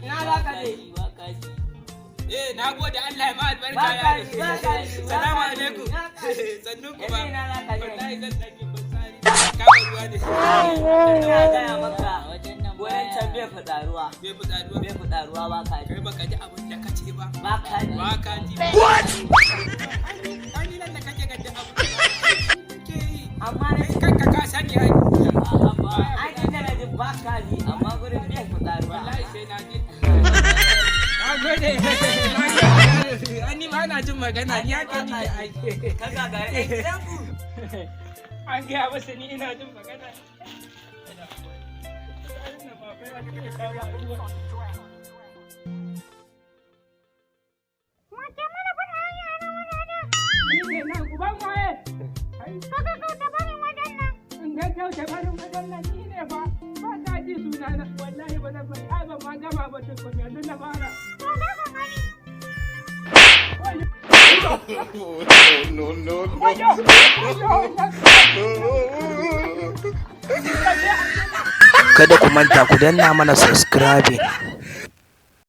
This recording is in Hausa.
Ina za ka je? Eh, na gode, Allah ya ma albarka. Ba ka Ya ji, ba ka ji, ba Salamu ka ji. alaikum. Sannun ku ba. Yanzu ina za ka je? Wallahi zan dan yi fitsari. Kama ruwa ne. Ina gaya maka, goyon can bai fitsaruwa. Bai fitsaruwa. Bai fitsaruwa, ba ka ji. Kai baka ji abin da kace ba. Ba ka ji. Ba ka ji. What? Ai ni nan da kake ga duk abin da kake yi. Amma na Kai kanka ka sani ai. Ai ni da na ji ba ka ji, amma gurin bai fitsaruwa. Wallahi sai na ji. Na gode. Na gode. Ai ni ba na jin magana, ni haka ni ke aiki. Ka gagare ɗan gidanku. An gaya masa ni ina jin magana. Wannan ba fa ya kama ruwa. Wace mana faɗa yaran wajen? Ni ne nan, uban waye? Ai, Ka gaggauta barin wajen nan. In gaggauta barin wajen nan, ni ne fa. Ba ka ji sunana, wallahi ba zan bari. Ai ban ma gama ba tukun, yanzu na fara. To, za ka gani. No, no, no. Wayo! Wayo! Kada ku manta ku danna mana subscribing.